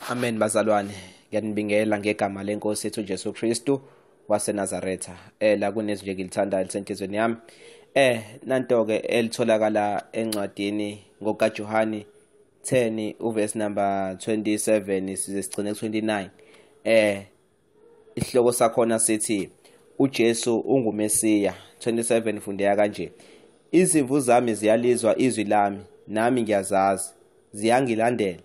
Amen bazalwane, ngiyanibingelela ngegama lenkosi yethu Jesu Kristu waseNazaretha. La kunezwi nje ngilithandayo lisenhlizweni yami. Nanto ke elitholakala encwadini ngokaJohani 10 uverse number 27 size sigcine 29. Isihloko sakhona sithi uJesu unguMesiya. 27 fundeka kanje: izimvu zami ziyalizwa izwi lami, nami ngiyazazi, ziyangilandela.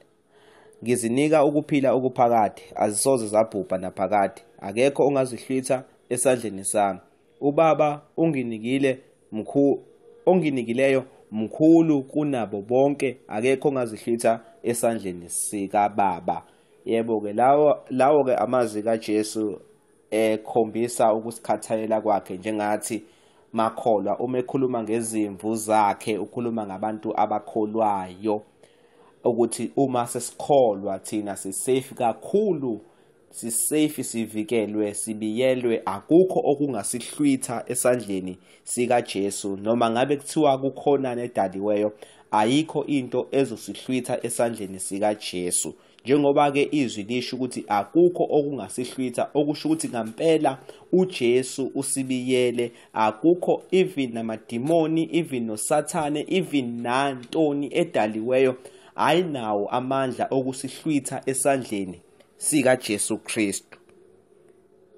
Ngizinika ukuphila okuphakade, azisoze zabhubha naphakade. Akekho ongazihlwitha esandleni sami. UBaba unginikile mkhulu, onginikileyo mkhulu kunabo bonke, akekho ongazihlwitha esandleni sikaBaba. Yebo ke, lawo ke amazwi kaJesu ekhombisa ukusikhathalela kwakhe njengathi makholwa. Uma ekhuluma ngezimvu zakhe ukhuluma ngabantu abakholwayo, ukuthi uma sesikholwa thina sisafe kakhulu, sisafe, sivikelwe, sibiyelwe, akukho okungasihlwitha esandleni sikaJesu. Noma ngabe kuthiwa kukhona nedaliweyo, ayikho into ezosihlwitha esandleni sikaJesu. Njengoba ke izwi lisho ukuthi akukho okungasihlwitha, okusho ukuthi ngempela uJesu usibiyele, akukho even namadimoni, even noSathane, even nantoni edaliweyo ayinawo amandla okusihlwitha esandleni sikaJesu Kristu.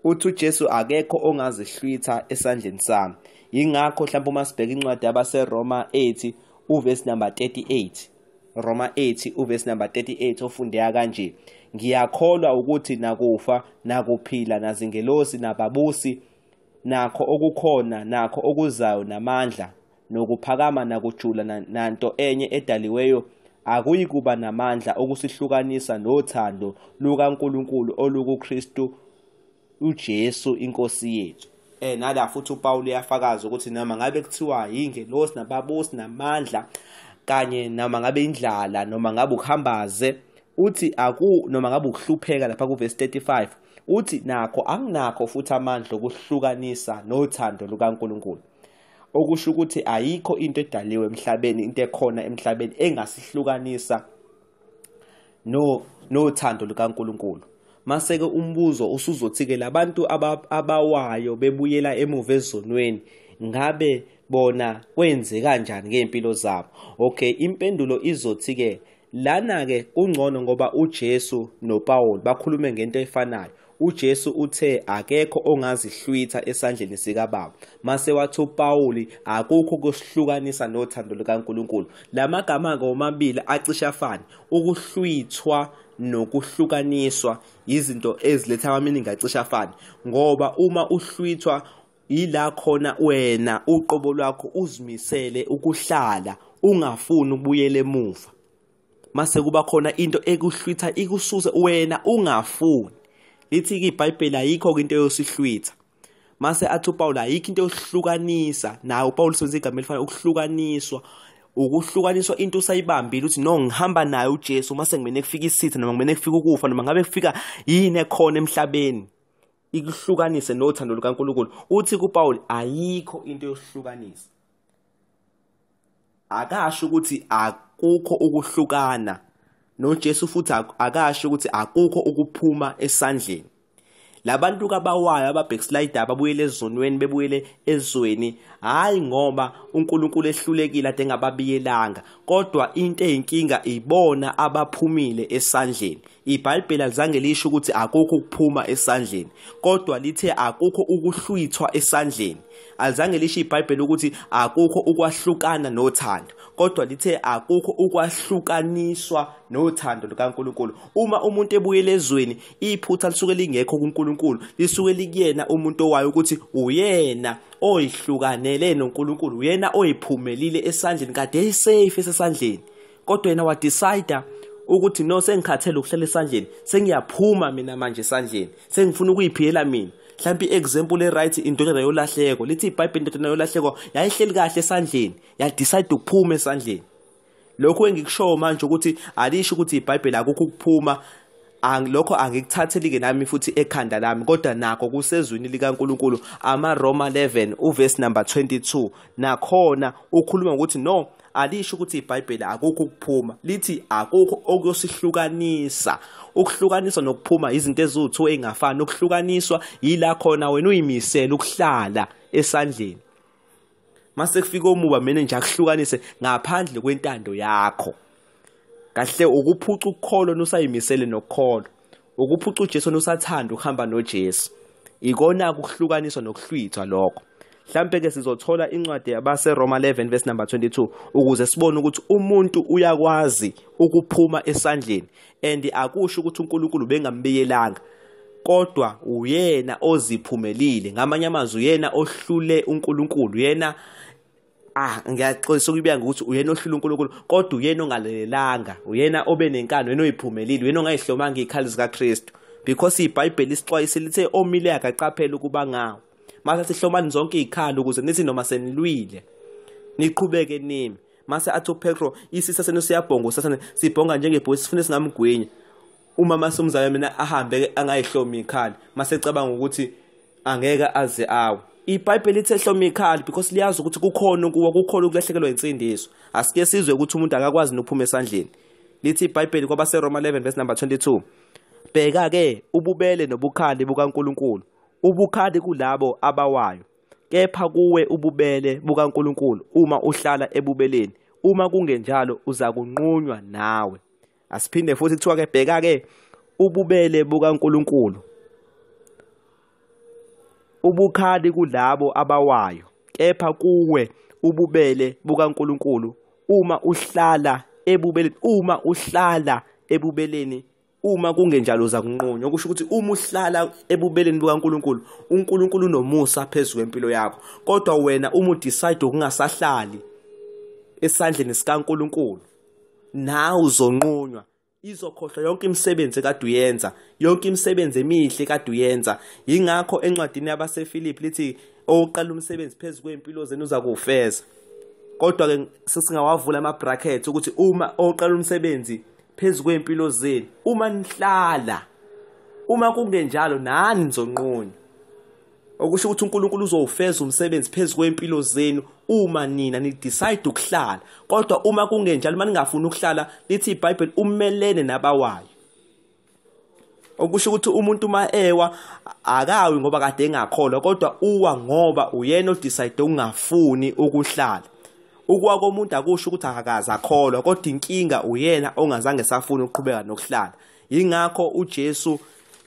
Uthi uJesu akekho ongazihlwitha esandleni sami. Yingakho mhlawumbe uma sibheka incwadi yabaseRoma 8 uverse number 38, Roma 8 uverse number 38 ofundeka kanje: ngiyakholwa ukuthi nakufa nakuphila nazingelosi nababusi nakho okukhona nakho okuzayo namandla nokuphakama nakujula nanto enye edaliweyo akuyikuba namandla okusihlukanisa nothando lukaNkulunkulu olukuKristu uJesu inkosi yethu. Nala futhi uPaul uyafakaza ukuthi noma ngabe kuthiwa yingelosi nababusi namandla kanye noma ngabe indlala noma ngabe ukuhambaze, uthi aku noma ngabe ukuhlupheka, lapha kuverse 35 uthi nakho anginakho futhi amandla okuhlukanisa nothando lukaNkulunkulu. Okusho ukuthi ayikho into edaliwe emhlabeni, into ekhona emhlabeni engasihlukanisa nothando lukaNkulunkulu. Mase ke umbuzo usuzothi ke labantu abawayo bebuyela emuva ezonweni, ngabe bona kwenze kanjani ngempilo zabo? Okay, impendulo izothi ke lana ke kungcono ngoba uJesu noPaul bakhulume ngento efanayo. uJesu uthe akekho ongazihlwitha esandleni sikaBaba. Mase wathi uPaul akukho kusihlukanisa nothando lukaNkulunkulu. Lamagama ngomabili acishe afane. Ukuhlwithwa nokuhlukaniswa izinto eziletha amaningi acishe afane, ngoba uma uhlwithwa ila khona wena uqobo lwakho uzimisele ukuhlala ungafuni ukubuyela emuva. Mase kuba khona into ekuhlwitha ikususe wena ungafuni. Lithi ke iBhayibheli ayikho into eyosihlwitha. Mase athi uPaul ayikho into yokuhlukanisa. Naye uPaul usebenzisa igama elifana ukuhlukaniswa. Ukuhlukaniswa into usayibambile uthi no ngihamba naye uJesu, mase ngimene kufika isitha noma ngimene kufika ukufa noma ngabe kufika yini ekhona emhlabeni ikuhlukanise nothando lukaNkulunkulu. Uthi kuPaul ayikho into yokuhlukanisa. Akasho ukuthi akukho ukuhlukana noJesu, futhi akasho ukuthi akukho ukuphuma esandleni. Labantu kabawayo ababackslide ababuyele ezonweni bebuyele ezweni, hayi ngoba uNkulunkulu ehlulekile ade engababiyelanga, kodwa into eyinkinga ibona abaphumile esandleni. IBhayibheli alizange lisho ukuthi akukho ukuphuma esandleni, kodwa lithe akukho ukuhlwithwa esandleni. Alizange lisho iBhayibheli ukuthi akukho ukwahlukana nothando, kodwa lithe akukho ukwahlukaniswa nothando lukaNkulunkulu. Uma umuntu ebuyele ezweni, iphutha lisuke lingekho kuNkulunkulu, lisuke likuyena umuntu owayo ukuthi uyena oyihlukanele noNkulunkulu, uyena oyiphumelile esandleni, kade esafe esesandleni, kodwa yena wadecide ukuthi no, sengikhathele ukuhlala esandleni, sengiyaphuma mina manje esandleni, sengifuna ukuyiphilela mina. Mhlawumbe i-example e-right indodana yolahleko. Lithi iBhayibheli indodana yolahleko yayihleli kahle esandleni, yadecide ukuphuma esandleni. Lokho engikushoyo manje ukuthi alisho ukuthi iBhayibheli akukho ukuphuma, lokho angikuthatheli-ke nami futhi ekhanda lami, kodwa nakho kusezwini likaNkulunkulu. AmaRoma 11 uverse number 22 nakhona ukhuluma ngokuthi no, Alisho ukuthi iBhayibheli akukho ukuphuma, lithi akukho okuyosihlukanisa. Ukuhlukaniswa nokuphuma izinto eziwu2 engafani. Ukuhlukaniswa yila khona wena uyimisela ukuhlala esandleni, mase kufika omuba mina nje akuhlukanise ngaphandle kwentando yakho. Kahle ukuphuca ukukholwa nosayimisele nokukholwa, ukuphuca uJesu nosathanda ukuhamba noJesu. Ikona ukuhlukaniswa nokuhlwithwa lokho. Mhlambe ke sizothola incwadi yabaseRoma 11 verse number 22 ukuze sibone ukuthi umuntu uyakwazi ukuphuma esandleni, and akusho ukuthi uNkulunkulu bengambiyelanga, kodwa uyena oziphumelile. Ngamanye amazwi uyena ohlule uNkulunkulu, uyena ngiyaxolisa ukubika ngokuthi uyena ohlule uNkulunkulu, kodwa uyena ongalalelanga, uyena obe nenkani, uyena oyiphumelile, uyena ongayihlomanga izikhali zikaKristu. Because iBhayibheli isixwayise lithe omile akaqaphela ukuba ngawo. Mase sihlomani zonke izikhali ukuze nithi noma senilwile niqhubeke nimi. Mase athi uPetro isisa senu siyabhonga, uSathane sibhonga njengebhosi sifune singamgwinya. Uma mase umzali mina ahambe angayihlomi ikhali, mase ecabanga ukuthi angeke aze awe. iBhayibheli lithe hloma ikhali because liyazi ukuthi kukhona ukuwa, kukhona ukulahlekelwa insindiso. Asike sizwe ukuthi umuntu akakwazi nokuphuma esandleni. Lithi iBhayibheli kwabaseRoma 11 verse number 22, bheka ke ububele nobukhali bukaNkulunkulu, ubukhali kulabo abawayo, kepha kuwe ububele bukaNkulunkulu uma uhlala ebubeleni, uma kungenjalo uza kunqunywa nawe. Asiphinde futhi kuthiwa ke bheka ke ububele bukaNkulunkulu, ubukhali kulabo abawayo, kepha kuwe ububele bukaNkulunkulu uma uhlala ebubeleni, uma uhlala ebubeleni, uma kungenjalo uza kunqunywa. Okusho ukuthi uma uhlala ebubeleni bukaNkulunkulu, uNkulunkulu unomusa phezu kwempilo yakho. Kodwa wena uma udecide ukungasahlali esandleni sikaNkulunkulu, nawe uzonqunywa. Izokhohlwa yonke imisebenzi kade uyenza, yonke imisebenzi emihle kade uyenza. Yingakho encwadini yabaseFilipi lithi oqala umsebenzi phezu kwempilo zenu uza kuwufeza. Kodwa ke sesingawavula ama brackets ukuthi uma oqala umsebenzi phezu kwempilo zenu, uma nihlala, uma kungenjalo nani nizonqunywa. Okusho ukuthi uNkulunkulu uzowufeza umsebenzi phezu kwempilo zenu uma nina ni decide ukuhlala. Kodwa uma kungenjalo, uma ningafuni ukuhlala, lithi iBhayibheli umelene nabawayo. Okusho ukuthi umuntu uma ewa akawi ngoba kade engakholwa, kodwa uwa ngoba uyena odecide ungafuni ukuhlala. Ukuwa komuntu akusho ukuthi akakaze akholwa, kodwa inkinga uyena ongazange safuna ukuqhubeka nokuhlala. Yingakho uJesu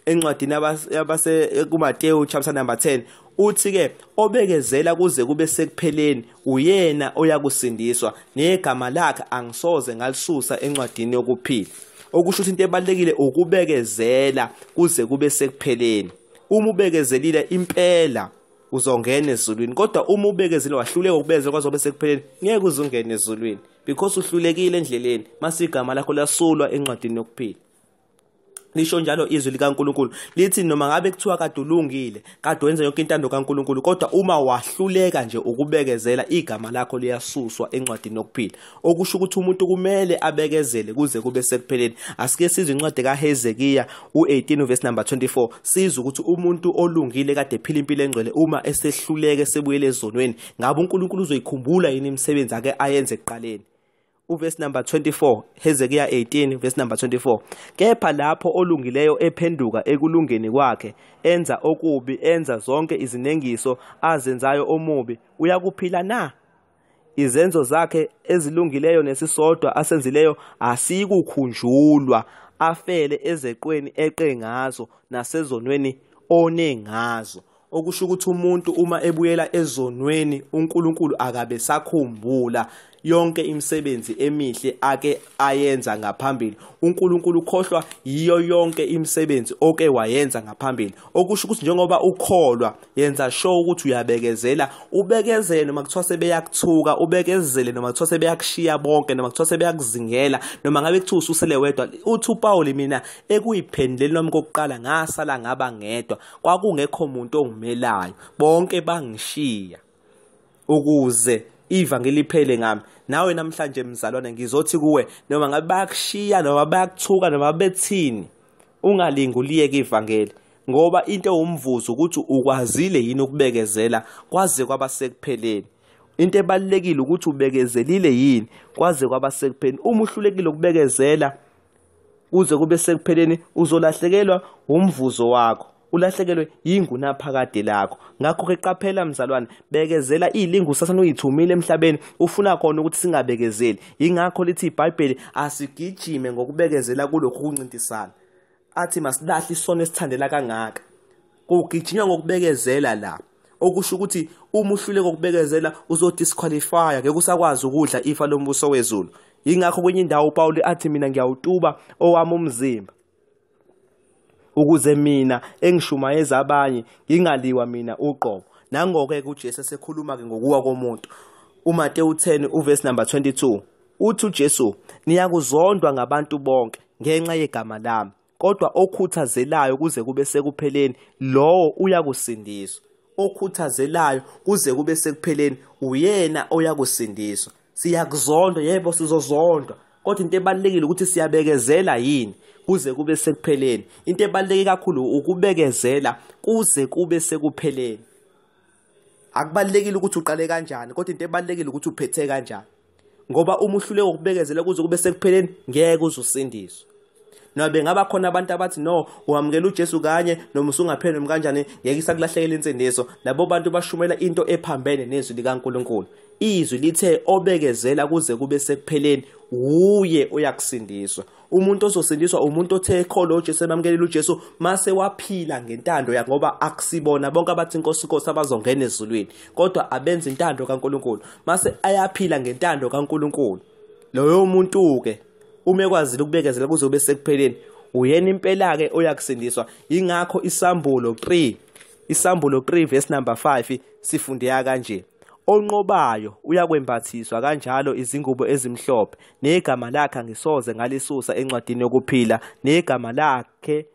encwadini yabase kuMateyu chapter number 10 uthi ke obekezela kuze kube sekupheleni uyena oyakusindiswa, negama lakhe angisoze ngalisusa encwadini yokuphila. Okusho ukuthi into ebalekile ukubekezela kuze kube sekupheleni. Uma ubekezelile impela uzongena ezulwini, kodwa uma ubekezele wahluleka ukubekezela kwaze kube sekupheleni, ngeke uzongena ezulwini because uhlulekile endleleni, mase igama lakho lasulwa encwadini yokuphila. Lisho njalo izwi likaNkulunkulu lithi noma ngabe kuthiwa kade ulungile, kade wenza yonke intando kaNkulunkulu, kodwa uma wahluleka nje ukubekezela, igama lakho liyasuswa encwadini yokuphila. Okusho ukuthi umuntu kumele abekezele kuze kube sekupheleni. Asike sizwe incwadi kaHezekiya u18 verse number 24, sizwe ukuthi umuntu olungile kade ephila impilo engcwele, uma esehluleke sebuyele ezonweni, ngabe uNkulunkulu uzoyikhumbula yini imisebenzi ake ayenze ekuqaleni? Uverse number 24, Hezekiah 18 verse number 24, kepha lapho olungileyo ephenduka ekulungeni kwakhe, enza okubi, enza zonke izinengiso azenzayo omubi, uyakuphila na? Izenzo zakhe ezilungileyo nesisodwa asenzileyo asikukhunjulwa, afele ezeqweni eqe ngazo nasezonweni one ngazo. Okusho ukuthi umuntu uma ebuyela ezonweni, uNkulunkulu akabe sakhumbula yonke imisebenzi emihle ake ayenza ngaphambili. uNkulunkulu ukhohlwa yiyo yonke imisebenzi oke wayenza ngaphambili. Okusho ukuthi njengoba ukholwa, yenza sure ukuthi uyabekezela, ubekezele noma kuthiwa sebeyakuthuka, ubekezele noma kuthiwa sebeyakushiya bonke, noma kuthiwa sebeyakuzingela, noma ngabe kuthiwa ususele wedwa. Uthi uPaul, mina ekuyiphenduleni nami kokuqala ngasala ngaba ngedwa, kwakungekho umuntu ongimelayo, bonke bangishiya ukuze ivangeli liphele ngami. Nawe namhlanje mzalwane ngizothi kuwe, noma ngabe bayakushiya, noma bayakuthuka, noma bethini, ungalingi uliyeke ivangeli, ngoba into ewumvuzo ukuthi ukwazile yini ukubekezela kwaze kwaba sekupheleni. Into ebalulekile ukuthi ubekezelile yini kwaze kwaba sekupheleni. Uma uhlulekile ukubekezela kuze kube sekupheleni, uzolahlekelwa umvuzo wakho, ulahlekelwe yingunaphakade lakho. Ngakho-ke qaphela mzalwane, bekezela. Ilingu uSathane uyithumile emhlabeni, ufuna khona ukuthi singabekezeli. Yingakho lithi iBhayibheli asigijime ngokubekezela kulokhu kuncintisana. Athi masilahle isono esithandela kangaka. Kugijinywa ngokubekezela la, okusho ukuthi uma uhluleka ukubekezela uzodisqualify, ngeke usakwazi ukudla ifa lombuso wezulu. Yingakho kwenye indawo uPawuli athi mina ngiyawutuba owami umzimba, ukuze mina engishumayeza abanye ngingaliwa mina uqobo. Nangoke uJesu esekhuluma ke ngokuwa komuntu, uMateyu 10 uverse number 22 uthi uJesu, niyakuzondwa ngabantu bonke ngenxa yegama lami, kodwa okhuthazelayo kuze kube sekupheleni lowo uyakusindiswa. Okhuthazelayo kuze kube sekupheleni uyena oyakusindiswa. Siyakuzondwa, yebo sizozondwa, kodwa into ebalulekile ukuthi siyabekezela yini kuze kube sekupheleni. Into ebaluleke kakhulu ukubekezela kuze kube sekupheleni. Akubalulekile ukuthi uqale kanjani, kodwa into ebalulekile ukuthi uphethe kanjani, ngoba uma uhluleka ukubekezela kuze kube sekupheleni ngeke uzusindiswe. Noma bengaba khona abantu abathi no, wamukela uJesu kanye noma usungapheli noma kanjani ngeke isakulahlekela insindiso, labo bantu bashumela into ephambene nezwi likaNkulunkulu. Izwi lithe obekezela kuze kube sekupheleni uye oyakusindiswa. Umuntu ozosindiswa umuntu othe ekholo uJesu, emamkelile uJesu mase waphila ngentando yakhe, ngoba akusibona bonke abathi inkosi inkosi abazongena ezulwini, kodwa abenza intando kaNkulunkulu mase ayaphila ngentando kaNkulunkulu. Loyo muntu ke uma ekwazile ukubekezela kuze kube sekupheleni uyena impela ke oyakusindiswa. Ingakho isambulo 3, isambulo 3 verse number 5 sifundeka kanje: onqobayo uyakwembathiswa kanjalo izingubo ezimhlophe, negama lakhe angisoze ngalisusa encwadini yokuphila, negama lakhe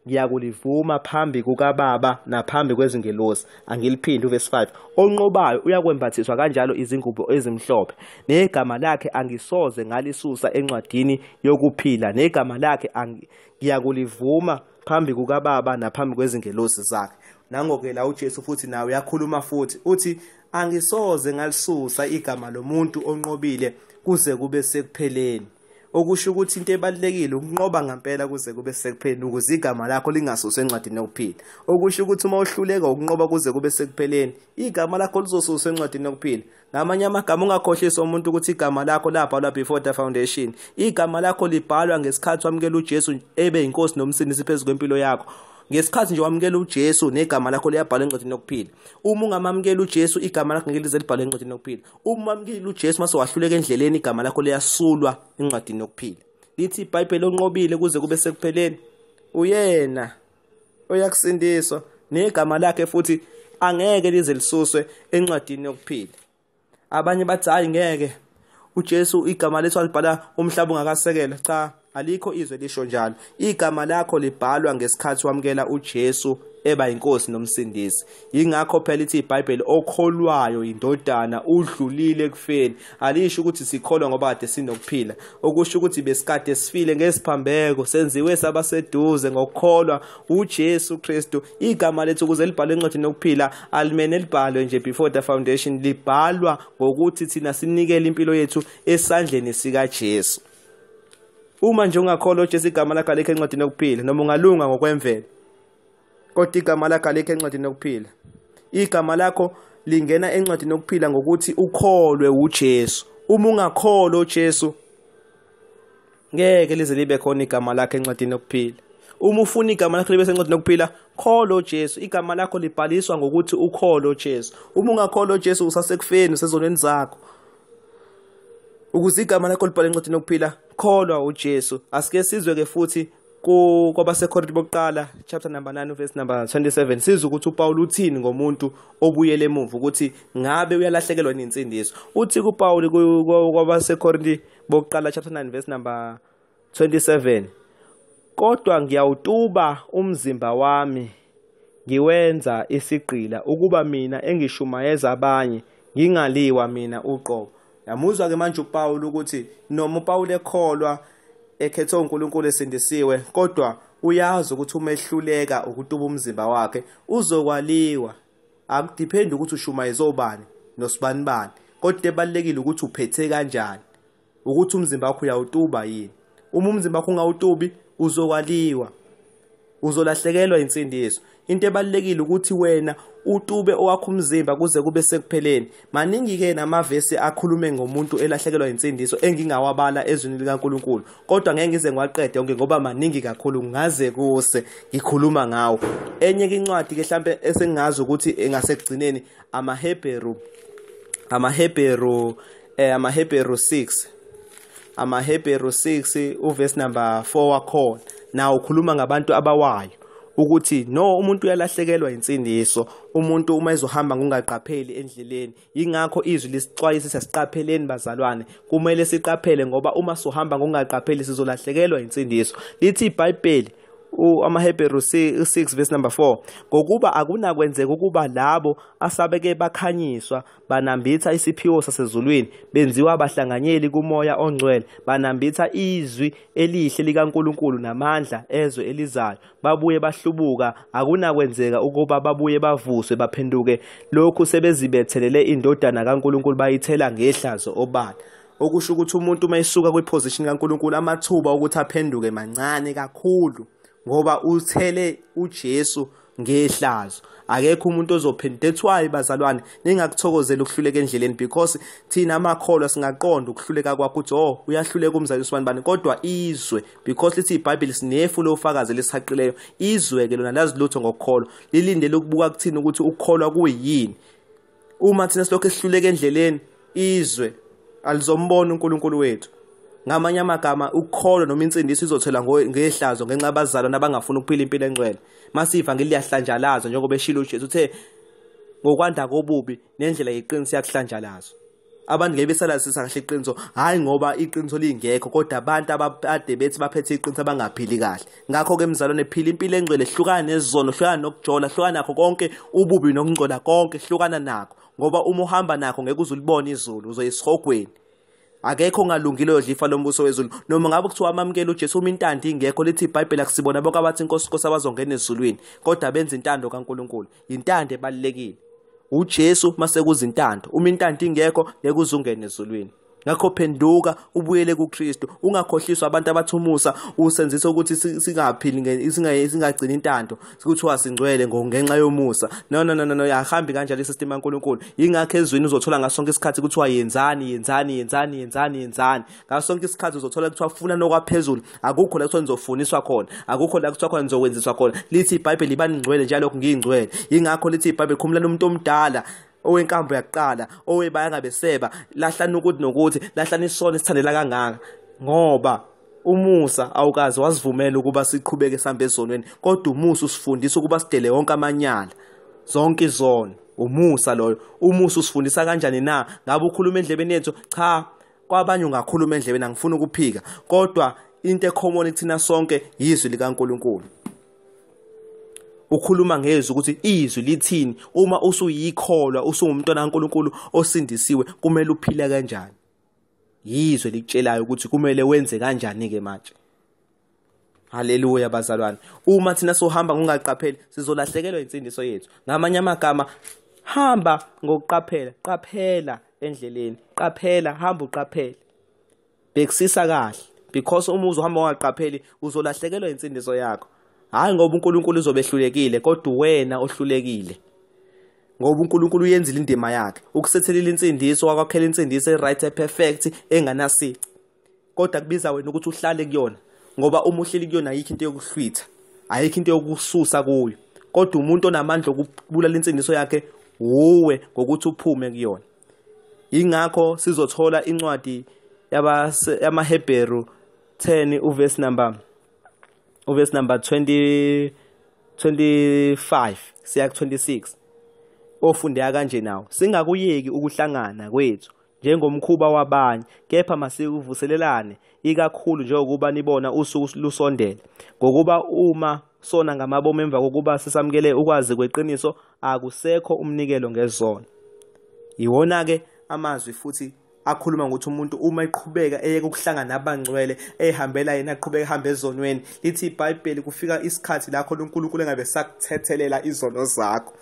ngiyakulivuma phambi kukaBaba naphambi kwezingelosi. Angiliphinde uverse 5: onqobayo uyakwembathiswa kanjalo izingubo ezimhlophe, negama lakhe angisoze ngalisusa encwadini yokuphila, negama lakhe ngiyakulivuma phambi kukaBaba naphambi kwezingelosi zakhe. Nangoke la uJesu futhi nawe uyakhuluma futhi uthi angisoze ngalisusa igama lomuntu onqobile kuze kube sekupheleni. Okusho ukuthi into ebalulekile ukunqoba ngempela kuze kube sekupheleni, ukuze igama lakho lingasuswa encwadini yokuphila. Okusho ukuthi uma uhluleka ukunqoba kuze kube sekupheleni, igama lakho lizosuswa encwadini yokuphila. Ngamanye amagama, ungakhohlisi umuntu ukuthi igama lakho labhalwa before the foundation. Igama lakho libhalwa ngesikhathi wamukela uJesu ebe inkosi nomsindisi phezu kwempilo yakho. Ngesikhathi nje wamukela uJesu negama lakho liyabhalwa encwadini yokuphila. Uma ungamamukela uJesu, igama lakho ngeke lize libhalwe encwadini yokuphila. Uma wamukela uJesu mase wahluleka endleleni, igama lakho liyasulwa encwadini yokuphila. Lithi iBhayibheli onqobile kuze kube sekupheleni uyena oyakusindiswa, negama lakhe futhi angeke lize lisuswe encwadini yokuphila. Abanye bathi hayi ngeke, uJesu igama lethu alibhala umhlaba ungakasekela. Cha, alikho izwe lisho njalo. Igama lakho libhalwa ngesikhathi wamukela uJesu eba inkosi nomsindisi. Yingakho phela ithi iBhayibheli okholwayo indodana udlulile ekufeni. Alisho ukuthi sikholwa ngoba kade sinokuphila, okusho ukuthi besikade sifile ngesiphambeko, senziwe sabaseduze ngokukholwa uJesu Kristu. Igama lethu ukuze libhalwe encwadini yokuphila alimene libhalwe nje before the foundation, libhalwa ngokuthi thina sinikele impilo yethu esandleni sikaJesu. Uma nje ungakholwa uJesu, igama lakho alikho encwadini yokuphila, noma ungalunga ngokwemvelo, kodwa igama lakho alikho encwadini yokuphila. Igama lakho lingena encwadini yokuphila ngokuthi ukholwe uJesu. Uma ungakholwa uJesu, ngeke lize libe khona igama lakho encwadini yokuphila. Uma ufuna igama lakho libe sencwadini yokuphila, kholwa uJesu. Igama lakho libhaliswa ngokuthi ukholwe uJesu. Uma ungakholwa uJesu, usasekufeni, usezonweni zakho. Ukuze igama lakho libhalwe encwadini yokuphila, kholwa uJesu. Asike sizwe ke futhi kwabaseKorinte bokuqala chapter number 9 verse number 27, sizwe ukuthi uPaul uthini ngomuntu obuyele emuva, ukuthi ngabe uyalahlekelwa nensindiso. Uthi kuPaul kwabaseKorinte bokuqala chapter 9 verse number 27, kodwa ngiyawutuba umzimba wami ngiwenza isigqila, ukuba mina engishumayeza abanye ngingaliwa mina uqobo. Yamuzwa ke manje uPaul ukuthi noma uPaul ekholwa ekhethwe uNkulunkulu esindisiwe, kodwa uyazi ukuthi uma ehluleka ukutuba umzimba wakhe uzokwaliwa. Akudipendi ukuthi ushumayeza obani, nosibanibani, kodwa ebalekile ukuthi uphethe kanjani, ukuthi umzimba wakho uyawutuba yini. Uma umzimba wakho ungawutubi uzokwaliwa, uzolahlekelwa insindiso. Into ebalekile ukuthi wena utube owakho umzimba kuze kube sekupheleni. Maningi ke namavesi akhulume ngomuntu elahlekelwa insindiso engingawabala ezwini likaNkuluNkulu, kodwa ngeke ngize ngiwaqede yonke ngoba maningi kakhulu, ngaze kuse ngikhuluma ngawo. Enye ke incwadi ke mhlambe esengazi ukuthi engasekugcineni, amaHebheru 6 uverse number 4 wakhona na ukhuluma ngabantu abawayo ukuthi no, umuntu uyalahlekelwa insindiso umuntu uma ezohamba ngokungaqapheli endleleni. Ingakho izwi lisixwayisa siqapheleni bazalwane, kumele siqaphele ngoba uma sohamba ngokungaqapheli sizolahlekelwa insindiso. Lithi iBhayibheli amaHebheru 6 verse number 4, ngokuba akunakwenzeka ukuba labo asabeke bakhanyiswa banambitha isiphiwo sasezulwini, benziwa abahlanganyeli kumoya ongcwele, banambitha izwi elihle likaNkuluNkulu namandla ezwe elizayo, babuye bahlubuka, akunakwenzeka ukuba babuye bavuswe baphenduke, lokhu sebezibethelele indodana kaNkuluNkulu bayithela ngehlazo obala. Okusho ukuthi umuntu uma esuka kwiposition kaNkuluNkulu amathuba ukuthi aphenduke mancane kakhulu, ngoba uthele uJesu ngehlazo. Akekho umuntu ozophenduka. That's why bazalwane ningakuthokozela ukuhluleka endleleni, because thina amakholwa singaqonda ukuhluleka kwakho ukuthi oh uyahluleka umzali usibanibani, kodwa izwe, because lithi iBhayibheli sinefu lofakazi lesihaqileyo, izwe ke lona lazi lutho ngokukholwa, lilindele ukubuka kuthina ukuthi ukukholwa kuyini. Uma thina silokhu sihluleka endleleni, izwe alizombona uNkulunkulu wethu. Ngamanye amagama, ukukholwa noma insindiso izothelwa ngehlazo ngenxa abazalwane abangafuni ukuphila impilo engcwele. Masiva ngiliyahlanjalazwa njengoba eshilo uJesu uthe ngokwanda kobubi nendlela yeqiniso yakuhlanjalazwa. Abantu ngeke besalazisa kahle iqiniso, hayi ngoba iqiniso lingekho, kodwa abantu abade bethi baphethe iqiniso abangaphili kahle. Ngakho ke mzalwane, phila impilo engcwele, hlukana nezono, hlukana nokujola, hlukana nakho konke ububi nokungcola konke, hlukana nakho, ngoba uma uhamba nakho ngeke uze ulibone izulu, uzoyisihogweni. Akekho ongalungile oyodla ifa lombuso wezulu. Noma ngabe kuthiwa amamukela uJesu, uma intando ingekho, lithi iBhayibheli akusibona bonke abathi inkosi inkosi abazongena ezulwini, kodwa benza intando kaNkuluNkulu. Intando ebalulekile. uJesu mase kuza intando, uma intando ingekho ngeke uze ungene ezulwini. Ngakho phenduka ubuyele kuKristu, ungakhohliswa abantu abathi umusa usenzisa ukuthi singaphili, singagcini intando, kuthiwa singcwele ngenxa yomusa. No no no no, ahambi kanjalo isystem kaNkuluNkulu. Ingakho ezwini uzothola ngasonke isikhathi kuthiwa yenzani yenzani yenzani yenzani yenzani. Ngasonke isikhathi uzothola kuthiwa funa nokwaphezulu, akukho la kuthiwa nizofuniswa khona, akukho la kuthiwa khona nizokwenziswa khona. Lithi iBhayibheli ibani ngcwele njalo ngiyingcwele. Ingakho lithi iBhayibheli khumulani umuntu omdala owenkambo yakuqala, owebaya ngabeseba, lahlani ukuthi nokuthi, lahlani isono esithandela kangaka, ngoba umusa awukazi wasivumela ukuba siqhubeke sihambe ezonweni, kodwa umusa usifundisa ukuba sidele wonke amanyala, zonke izono. Umusa loyo. Umusa usifundisa kanjani na? Ngabe ukhuluma endlebeni yethu? Cha, kwabanye ungakhuluma endlebeni, angifuni ukuphika, kodwa into ecommon kuthina sonke yizwi likaNkuluNkulu. Ukhuluma ngezwi ukuthi izwi lithini. Uma usuyikholwa, usungumntwana kaNkuluNkulu osindisiwe, kumele uphile kanjani? Yizwe likutshelayo ukuthi kumele wenze kanjani ke manje. Haleluya bazalwane. Uma thina sohamba ngokungaqapheli sizolahlekelwa insindiso yethu. Ngamanye amagama, hamba ngokuqaphela, qaphela endleleni, qaphela, hamba uqaphele, bhekisisa kahle, because uma uzohamba ungaqapheli uzolahlekelwa insindiso yakho. Hayi ngoba uNkulunkulu uzobehlulekile, kodwa wena ohlulekile. Ngoba uNkulunkulu uyenzile indima yakhe, ukusethelile insindiso, wakwakhela insindiso e-right, perfect, enganasici. Kodwa kubiza wena ukuthi uhlale kuyona, ngoba uma uhleli kuyona ayikho into yokuhlwitha, ayikho into yokususa kuyo. Kodwa umuntu onamandla okubulala insindiso yakhe uwe ngokuthi uphume kuyona. Ingakho sizothola incwadi yamaHebheru 10 uverse number 20 25 siya 26 ofundeka kanje nawo: singakuyeki ukuhlangana kwethu njengomkhuba wabanye, kepha masikuvuselelane ikakhulu njengokuba nibona usuku lusondele. Ngokuba uma sona ngamabomu emva kokuba sisamukele ukwazi kweqiniso, akusekho umnikelo ngezono. Iwona ke amazwi futhi akhuluma ngokuthi umuntu uma eqhubeka eyeke ukuhlangana nabangcwele, ehambela yena aqhubeka ehamba ezonweni, lithi iBhayibheli kufika isikhathi lapho uNkulunkulu engabe sakuthethelela izono zakho.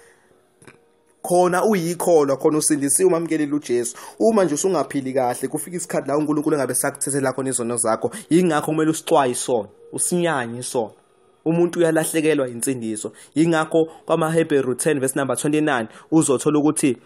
Khona uyikholwa, khona usindisiwe, umamkelile uJesu. Uma nje usungaphili kahle, kufika isikhathi la uNkulunkulu engabe sakuthethela khona izono zakho. Yingakho kumele usixwaye isono, usinyanye isono. Umuntu uyalahlekelwa insindiso. Yingakho kwamaHebheru 10 verse number 29 uzothola ukuthi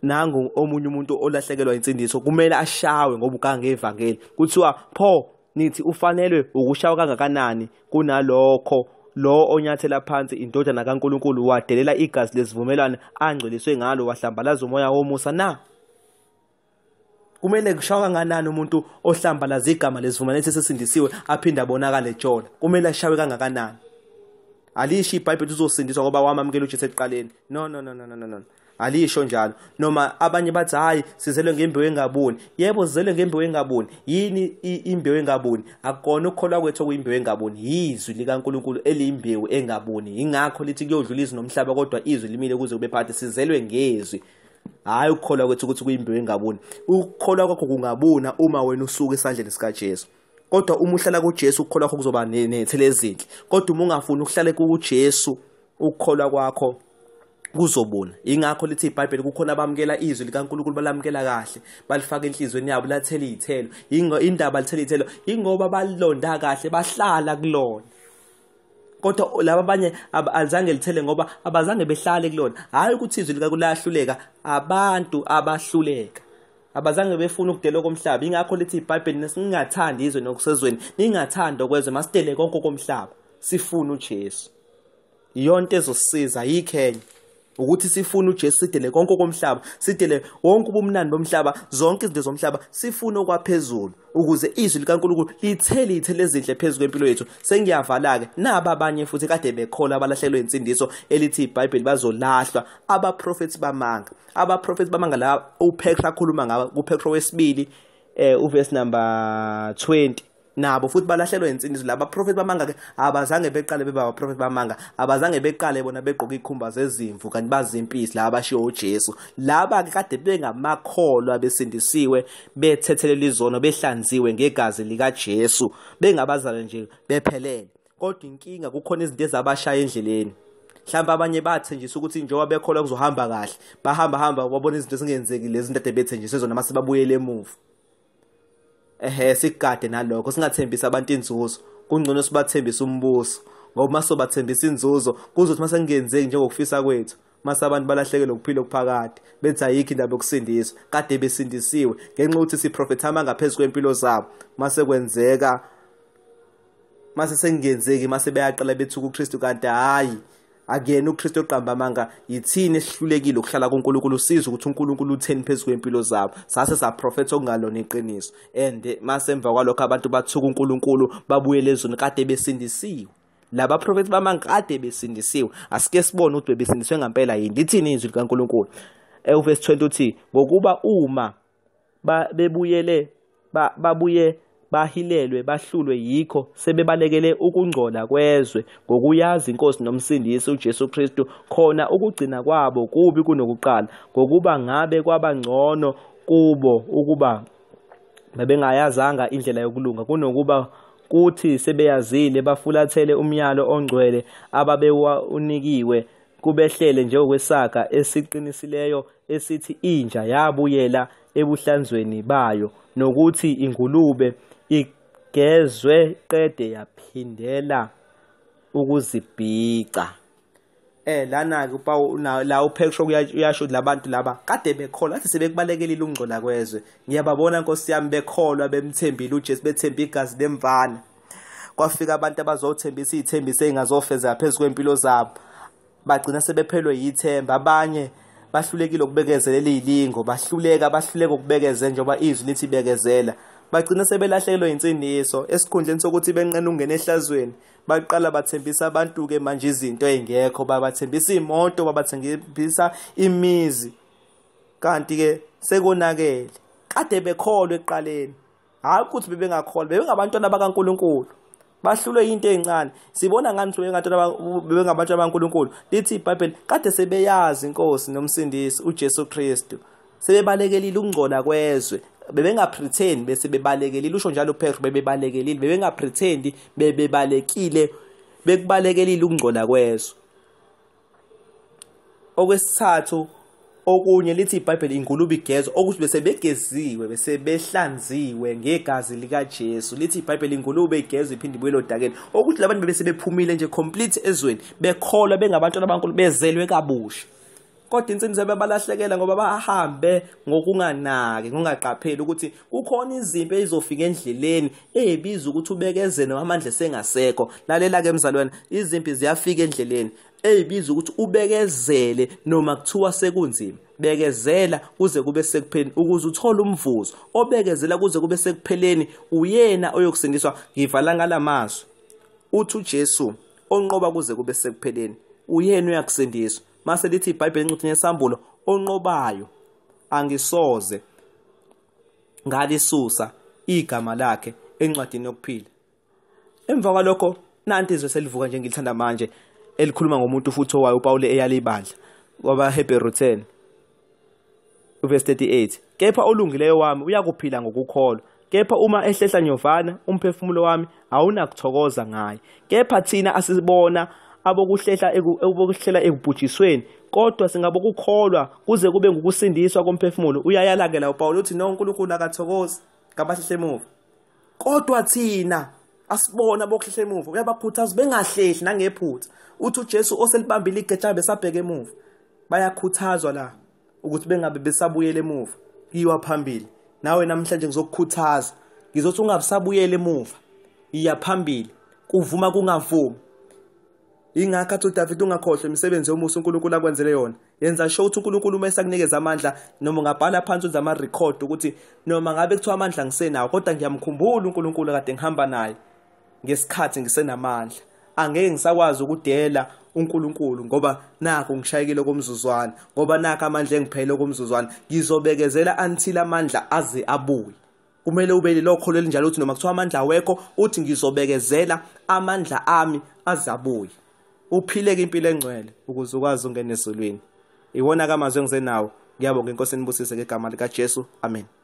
nangu omunye umuntu olahlekelwa insindiso kumele ashawe ngoba ukangevangeli. Kuthiwa pho nithi ufanelwe ukushawa kangakanani kunalokho lo onyathela phansi indodana kaNkulunkulu, wadelela igazi lesivumelwano angcweliswe ngalo, wahlambalaza umoya womusa na? Kumele kushawa kangakanani umuntu ohlambalaza igama lesivumelwano esesindisiwe aphinde abonakale ejola? Kumele ashawe kangakanani? Alisho iBhayibheli uzosindiswa ngoba wamamukela uJesu ekuqaleni. No, no, no, no, no, no. Alisho njalo. Noma abanye bathi hayi sizelwe ngembewu engabuni. Yebo, sizelwe ngembewu engabuni. Yini imbewu engabuni? Akukona ukukholwa kwethu okuyimbewu engabuni, yizwi likaNkulunkulu eliyimbewu engabuni. Ingakho lithi kuyodlula izwi nomhlaba kodwa izwi limile kuze kube phakathi. Sizelwe ngezwi, hhayi ukukholwa kwethu ukuthi kuyimbewu engabuni. Ukukholwa kwakho kungabuna uma wena usuka esandleni sikaJesu. Kodwa uma uhlala kuJesu ukukholwa kwakho kuzoba nethele ezinhle. Kodwa uma ungafuni ukuhlala kuJesu ukukholwa kwakho kuzobuna. Ingakho lithi iBhayibheli kukhona abamukela izwi likaNkulunkulu, balamukela kahle, balifaka enhliziyweni yabo, lathela iy'thelo. Indaba lithela iy'thelo ingoba balilonda kahle, bahlala kulona. Kodwa laba abanye alizange lithele ngoba abazange behlale kulona. Hhayi ukuthi izwi likaNkulunkulu lahluleka, abantu abahluleka, abazange befuna ukudela komhlaba. Ingakho lithi iBhayibheli ningathandi izwe nokusezweni, ningathandi okwezwe, masidele konke komhlaba, sifune uJesu. Iyonto ezosisiza, ayikho enye. Ukuthi sifune uJesu, sidele konke komhlaba, sidele wonke ubumnandi bomhlaba, zonke izinto zomhlaba, sifune okwaphezulu ukuze izwi likaNkulunkulu lithele iy'thelo ezinhle phezu kwempilo yethu. Sengiyavala-ke, naba abanye futhi kade bekholwa abalahlekelwe insindiso elithi iBhayibheli bazolahlwa, abaprofethi bamanga. Abaprofethi bamanga la uPetro akhuluma ngabo kuPetro wesibili uverse number 20. Nabo futhi balahlelwe insindiso. Laba profeti bamanga ke abazange beqale beba abaprofeti bamanga, abazange beqale bona begqoka ikhumba zezimvu kanti bazimpisi laba bashiwo uJesu. Laba ke kade bengamakholwa, besindisiwe, bethethelela izono, behlanziwe ngegazi likaJesu, bengabazalwa nje bephelele. Kodwa inkinga kukhona izinto ezabashaya endleleni. Mhlawumbe abanye bathenjiswa ukuthi njengoba bekholwa kuzohamba kahle, bahamba hamba babona izinto ezingenzeki lezi zinto ade bethenjiswe zona, mase babuyele emuva. Ehe, sigade nalokho, singathembisi abantu inzuzo, kungcono sibathembise umbuso, ngoba uma sobathembisa inzuzo kuzothi mase kungenzeki njengokufisa kwethu, mase abantu balahlekelwe ukuphila okuphakade, bethi ayikho indaba yokusindiswa, kade besindisiwe ngenxa yokuthi siprofetha amanga phezu kwempilo zabo. Mase kwenzeka, mase sekungenzeki, mase beyaqala bethuka uKristu, kanti hhayi akuyena uKristu oqamba amanga, yithini esihlulekile ukuhlala kuNkulunkulu, sizwe ukuthi uNkulunkulu utheni phezu kwempilo zabo. Sase saprofetha okungalona iqiniso, and mase emva kwalokho abantu bathuka uNkulunkulu, babuyele ezweni kade besindisiwe. Laba profethi bamanga kade besindisiwe. Asike sibone ukuthi bebesindiswe ngempela yini. Lithini izwi likaNkulunkulu? Uverse 20 uthi ngokuba uma bebuyele babuye bahilelwe bahlulwe yikho, sebebalekele ukungcola kwezwe ngokuyazi inkosi nomsindisi uJesu Kristu, khona ukugcina kwabo kubi kunokuqala, ngokuba ngabe kwabangcono kubo ukuba bebengayazanga indlela yokulunga kunokuba kuthi sebeyazile bafulathele umyalo ongcwele ababewunikiwe, kubehlele njengokwesaga esiqinisileyo esithi inja yabuyela ebuhlanzweni bayo, nokuthi ingulube igezwe qede yaphindela ukuzibhica. Lana ke uPaul la uPetro uyasho labantu laba kade bekholwa, athi sebekubalekelile ukungcola kwezwe. Ngiyababona Nkosi yami bekholwa, bemthembile uJesu, bethemba igazi lemvana. Kwafika abantu abazothembisa iy'thembiso ey'ngazofezeka phezu kwempilo zabo, bagcina sebephelwe yithemba. Abanye bahlulekile ukubekezelela iy'lingo, bahluleka ukubekezela njengoba izwi lithi bekezela, bagcina sebelahlekelwe insindiso. Esikhundleni sokuthi benqene ukungena ehlazweni, baqala bathembisa abantu-ke manje izinto ey'ngekho, babathembisa iy'moto, babathembisa imizi, kanti-ke sekonakele. Kade bekholwa ekuqaleni, hhayi ukuthi bebengakholwa, bebengabantwana bakaNkulunkulu, bahlulwe into ezincane. Sibona ngani ukuthi bebengabantwana bakaNkulunkulu? Lithi iBhayibheli kade sebeyazi inkosi nomsindisi uJesu Kristu, sebebalekelile ukungcola kwezwe, bebengapretend, bese bebalekelile. Usho njalo uPetro, bebebalekelile, bebengapretend, bebebalekile, bekubalekelile ukungcola kwezwe. Okwesithathu, okunye lithi iBhayibheli ingulube igezwa, okuthi bese begeziwe, bese behlanziwe ngegazi likaJesu. Lithi iBhayibheli ingulube igezwa iphinde ibuyele odakeni, okuthi labantu bese bephumile nje complete ezweni, bekholwa bengabantwana baNkulunkulu, bezelwe kabusha. Kodwa insindiso bebalahlekela ngoba bahambe ngokunganaki, ngokungaqapheli ukuthi kukhona izimpi ezizofika endleleni ezibiza ukuthi ubekezele noma amandla sengasekho. Lalela-ke mzalwane, izimpi ziyafika endleleni ezibiza ukuthi ubekezele noma kuthiwa sekunzima. Bekezela kuze kube sekupheleni ukuze uthole umvuzo. Obekezela kuze kube sekupheleni uyena oyokusindiswa. Ngivala ngalamazwi, uthi uJesu onqoba kuze kube sekupheleni uyena uyakusindiswa. Mase lithi iBhayibheli encwadini yeSambulo, onqobayo angisoze ngalisusa igama lakhe encwadini yokuphila. Emva kwalokho nanti izwe selivuka nje ngilithanda manje, elikhuluma ngomuntu futhi owayo uPawulu eyala ibandla kwabaHebheru 10 verse 38, kepha olungileyo wami uyakuphila ngokukholwa, kepha uma ehlehla nyovana umphefumulo wami awunakuthokoza ngaye. Kepha thina asibona abokuhlehla ekubhujisweni, kodwa singabokukholwa kuze kube ngukusindiswa komphefumulo. Uyayalakela uPawulu uthi no, uNkulunkulu akathokozi ngabahlehle emuva, kodwa thina asibona abokuhlehla emuva. Uyabakhuthaza bengahlehli nangephutha. Uthi uJesu oselibambile igeja besabheka emuva. Bayakhuthazwa la ukuthi bengabe besabuyela emuva, kiwa phambili. Nawe namhlanje ngizokukhuthaza, ngizothi ungabusabuyela emuva, iya phambili, kuvuma kungavumi. Ingakho athi uDavid ungakhohlwa imisebenzi yomusa uNkulunkulu akwenzele yona. Yenza sure ukuthi uNkulunkulu uma esakunikeza amandla, noma ungabhala phansi wenze ama-record ukuthi noma ngabe kuthiwa amandla ngisenawo, kodwa ngiyamkhumbula uNkulunkulu kade ngihamba naye ngesikhathi ngisenamandla. Angeke ngisakwazi ukudela uNkulunkulu ngoba nakho ngishayekile komzuzwana, ngoba nakho amandla engiphele komzuzwana. Ngizobekezela until amandla aze abuye. Kumele ube lelokholo elinjalo ukuthi noma kuthiwa amandla awekho, uthi ngizobekezela amandla ami aze abuye. Uphileke impilo engcwele ukuze ukwazi ukungena ezulwini. Iwona kamazwi engizenawo. Ngiyabonga, iNkosi inibusise ngegama likaJesu. Amen.